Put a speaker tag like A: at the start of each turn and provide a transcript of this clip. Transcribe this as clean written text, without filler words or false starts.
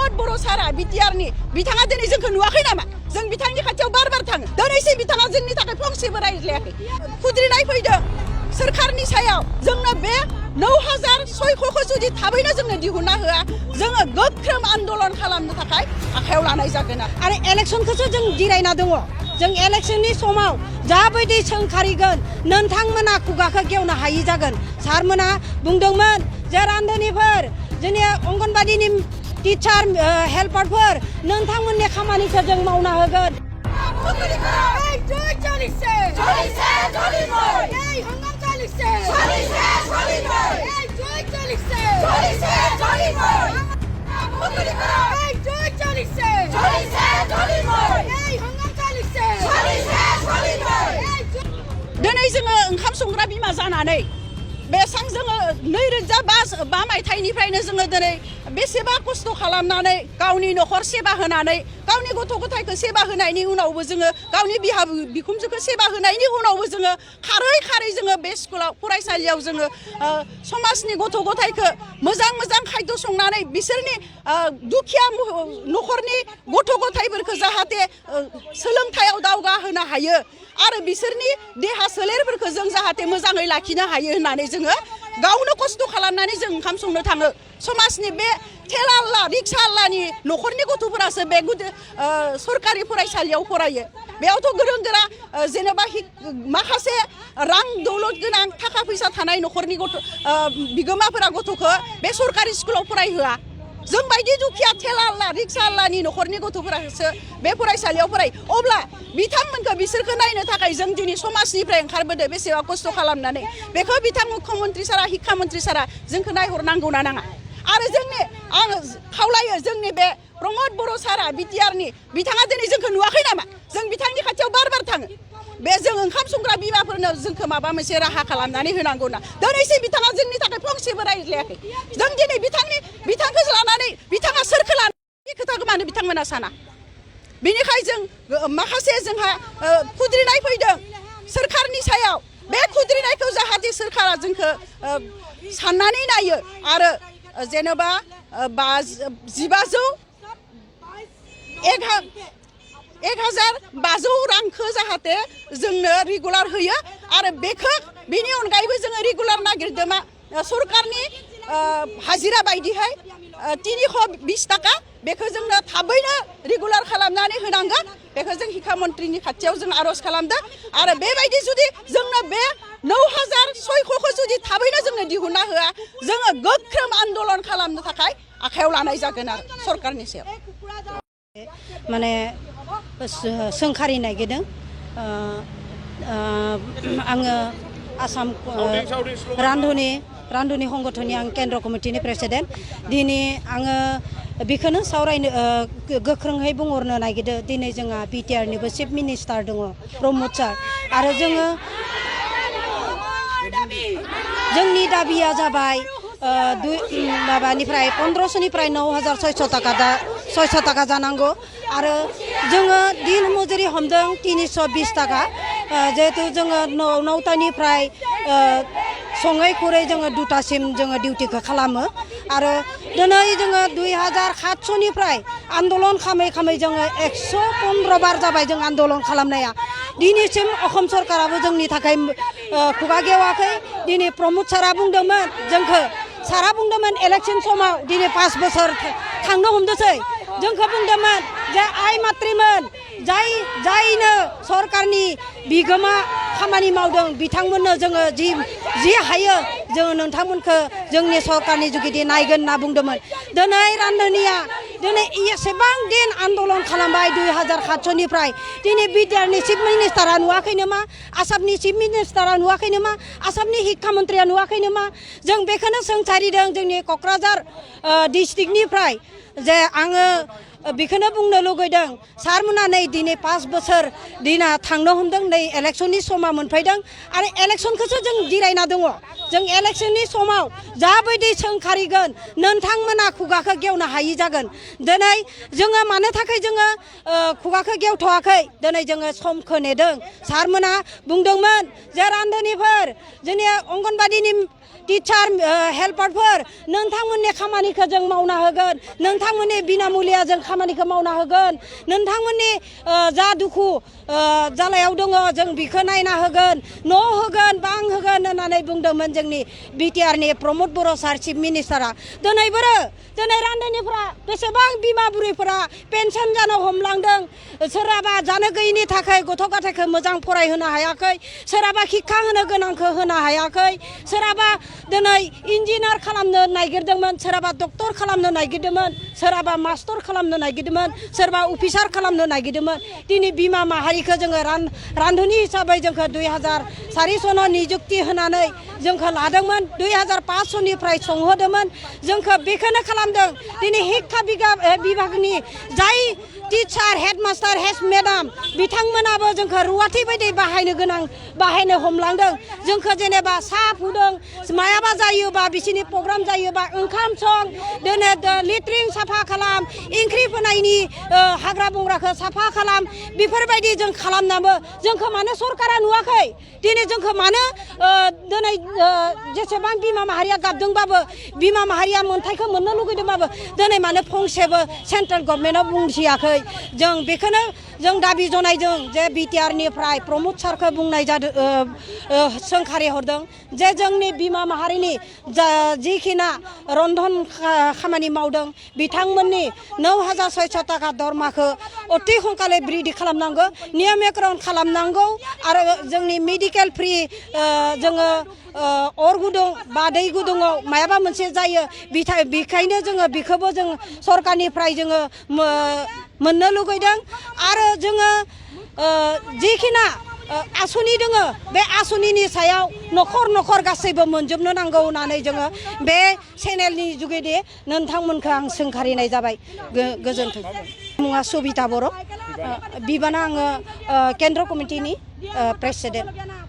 A: प्रमद बर' सारा बिटिआरनि बिथाङा दिनै जोंखौ नुवाखै नामा जों बिथांनि खाथियाव बार थाङो दिनैसिम बिथाङा जोंनि थाखाय फंसेबो रायज्लायाखै खुद्रिनाय फैदों सोरखारनि सायाव जोंनो बे 9,600खौ जुदि थाबैनो जोंनो दिहुनना होआ जोङो गोख्रों आन्दोलन खालामनो थाखाय आखायाव लानाय जागोन आरो
B: इलेक्सनखौसो जों जिरायना दङ जों इलेक्सननि समाव जाबायदि सोंखारिगोन नोंथांमोना खुगाखौ गेवनो हायि जागोन सारमोना बुंदोंमोन जे रान्धनिफोर जोंनि अंगनबादिनि टिचार हेल्पारफोर नोंथांमोननि खामानिखौ जों मावना होगोन
A: दिनै जोङो ओंखाम संग्रा बिमा जानानै बेसां जोङो 2005 मायथाइनिफ्रायनो जोङो दिनै बेसेबा खस्थ' खालामनानै गावनि न'खर सेबा होनानै गावनि गथ' गथायखौ सेबा होनायनि उनावबो जोङो गावनि बिखुमजोखौ सेबा होनायनि उनावबो जोङो खारै जोङो बे स्कुलाव फरायसालियाव जोङो समाजनि गथ' गथायखौ मोजां खायद' संनानै बिसोरनि दुखिया न'खरनि गथ' गथायफोरखौ जाहाथे सोलोंथायाव दावगाहोनो हायो आरो बिसोरनि देहा सोलेरफोरखौ जों जाहाथे मोजाङै लाखिनो हायो होननानै जोङो गावनो खस्थ' खालामनानै जों ओंखाम संनो थाङो समाजनि बे थेलाल्ला रिक्साल्लानि न'खरनि गथ'फोरासो बे सरकारि फरायसालियाव फरायो बेयावथ' गोरों गोरा जेनेबा माखासे रां दौलत गोनां थाखा फैसा थानाय न'खरनि बिगोमाफोरा गथ'खौ बे सरकारि स्कुलाव फरायहोआ जों बायदि दुखिया थेलाल्ला रिक्साल्लानि न'खरनि गथ'फोरासो बे फरायसालियाव फरायो अब्ला बिथांमोनखौ बिसोरखौ नायनो थाखाय जों दिनै समाजनिफ्राय ओंखारबोदो बेसेबा खस्थ' खालामनानै बेखौ बिथां मुख्यमन्त्रि सारा शिक्षा मन्त्रि सारा जोंखौ नायहरनांगौ ना नाङा आरो आं खावलायो जोंनि बे प्रमद बर' सारा बिटिआरनि बिथाङा दिनै जोंखौ नुवाखै नामा जों बिथांनि खाथियाव बार थाङो बे जों ओंखाम संग्रा बिमाफोरनो जोंखौ माबा मोनसे राहा खालामनानै होनांगौ ना दिनैसिम बिथाङा जोंनि थाखाय फंसेबो रायज्लायाखै जों दिनै बिथांखौ लानानै बिथाङा सोरखौ लानानै बे खोथाखौ मानो बिथांमोना साना बेनिखाय जों माखासे जोंहा खुद्रिनाय फैदों सोरखारनि सायाव बे खुद्रिनायखौ जाहाथे सोरखारा जोंखौ साननानै नायो आरो जेनेबा 1,500 रांखौ जाहाथे जोंनो रेगुलार होयो आरो बेनि अनगायैबो जोङो रेगुलार नागिरदों मा सरकारनि हाजिरा बायदिहाय 320 टाका बेखौ जोंनो थाबैनो रेगुलार खालामनानै होनांगोन बेखौ जों शिक्षा मन्त्रिनि खाथियाव जों आर'ज खालामदों आरो बेबायदि जुदि जोंनो बे 9,600खौ जुदि थाबैनो जोंनो दिहुनना होआ जोङो गोख्रों आन्दोलन खालामनो थाखाय आखायाव लानाय जागोन आरो सरकारनि सायाव
B: माने सोंखारि नागिरदों आङो आसाम रान्धनि संगठननि आं केन्द्र कमिटिनि प्रेसिडेन्ट दिनै आङो बेखौनो सावरायनो गोख्रोङै बुंहरनो नागिरदों दिनै जोंहा बिटिआरनिबो चिफ मिनिस्टार दङ प्रमद सार आरो जोंनि दाबिया जाबाय माबानिफ्राय 1500निफ्राय 9,600 टाका जानांगौ आरो जोङो दिन मजुरि हमदों 320 टाका जिहेतु जोङो 9टानिफ्राय सङै खुरै जोङो 2टासिम जोङो डिउटिखौ खालामो आरो दिनै जोङो 2,700निफ्राय आन्दोलन खालामै जोङो 115 बार जाबाय जों आन्दोलन खालामनाया दिनैसिम असम सरकाराबो जोंनि थाखाय खुगा गेवाखै दिनै प्रमद सारा बुंदोंमोन जोंखौ सारा बुंदोंमोन इलेक्सन समाव दिनै 5 बोसोर थांनो हमदोंसै जोंखौ बुंदोंमोन जे आइ मात्रिमोन जायनो सरकारनि बिगोमा खामानि मावदों बिथांमोननो जोङो जि हायो जोङो नोंथांमोनखौ जोंनि सरकारनि जुगिदि नायगोन होनना बुंदोंमोन दिनै रान्धनिया दिनै एसेबां दिन आन्दोलन खालामबाय 2,700निफ्राय दिनै बिटिआरनि चिफ मिनिस्टारा नुवाखै नामा आसामनि चिफ मिनिस्टारा नुवाखै नामा आसामनि शिक्षा मन्त्रिया नुवाखै नामा जों बेखौनो सोंसारिदों जोंनि क'क्राझार डिस्ट्रिक्टनिफ्राय जे आङो बेखौनो बुंनो लुगैदों सारमोना नै दिनै 5 बोसोर दिना थांनो हमदों नै इलेक्सननि समा मोनफैदों आरो इलेक्सनखौसो जों जिरायना दङ जों इलेक्सननि समाव जाबायदि सोंखारिगोन नोंथांमोना खुगाखौ गेवनो हायि जागोन दिनै जोङो मानो थाखाय जोङो खुगाखौ गेवथ'वाखै दिनै जोङो समखौ नेदों सारमोना बुंदोंमोन जे रान्धनिफोर जोंनि अंगनबादिनि टिचार हेल्पारफोर नोंथांमोननि खामानिखौ जों मावना होगोन नोंथांमोननि बिनामुलिया जों खामानिखौ मावना होगोन नोंथांमोननि जा दुखु जालायाव दङ जों बिखौ नायना होगोन न' होगोन बां होगोन होननानै बुंदोंमोन जोंनि बिटिआरनि प्रमद बर' सार चिफ मिनिस्टारा दिनै रान्दैनिफ्रा बेसेबां बिमा बुरैफोरा पेन्सन जानो हमलांदों सोरहाबा जानो गैयिनि थाखाय गथ' गथायखौ मोजां फरायहोनो हायाखै सोरहाबा शिक्षा होनो गोनांखौ होनो हायाखै सोरहाबा दिनै इन्जिनियार खालामनो नागिरदोंमोन सोरहाबा डक्टर खालामनो नागिरदोंमोन सोरहाबा मास्टर खालामनो नागिरदोंमोन सोरबा अफिसार खालामनो नागिरदोंमोन दिनै बिमा माहारिखौ जोङो रान्धनि हिसाबै जोंखौ 2400 निजुक्ति होनानै जोंखौ लादोंमोन 2500निफ्राय संहोदोंमोन जोंखौ बेखौनो खालामदों दिनै शिक्षा बिभागनि जाय टिचार हेडमास्टार हेड मेडाम बिथांमोनाबो जोंखौ रुवाथि बायदि बाहायनो हमलांदों जोंखौ जेनेबा साहा फुदुं मायाबा जायोबा बिसोरनि प्रग्राम जायोबा ओंखाम सं दिनै लेट्रिन साफा खालाम ओंख्रि फोनायनि हाग्रा बंग्राखौ साफा खालाम बेफोरबायदि जों खालामनाबो जोंखौ मानो सरकारा नुवाखै दिनै जोंखौ मानो दिनै जेसेबां बिमा माहारिया गाबदोंबाबो बिमा माहारिया मोन्थायखौ मोननो लुगैदोंबाबो दिनै मानो फंसेबो सेन्ट्रेल गभर्नमेन्टआव बुंथियाखै जों बेखौनो जों दाबि जनायदों जे बिटिआरनिफ्राय प्रमद सारखौ बुंनाय जादों सोंखारि हरदों जे जोंनि बिमा माहारिनि जिखिना रन्धन खामानि मावदों बिथांमोननि 9600 थाखा दरमाखौ अति सोनखारै बृद्धि खालामनांगौ नियमिकरण खालामनांगौ आरो जोंनि मेडिकेल फ्रि जोङो अर गुदुं बा दै गुदुङाव मायाबा मोनसे जायो बेखायनो जोङो बेखौबो जों सरकारनिफ्राय जोङो मोननो लुगैदों आरो जोङो जिखिना आसनि दोङो बे आसनिनि सायाव नखर गासैबो मोनजोबनो नांगौ होननानै जोङो बे चेनेलनि जुगेदि नोंथांमोनखौ आं सोंखारिनाय जाबाय गोजोन्थों मुङा सबिता बर' बिबाना आङो केन्द्र कमिटिनि प्रेसिडेन्ट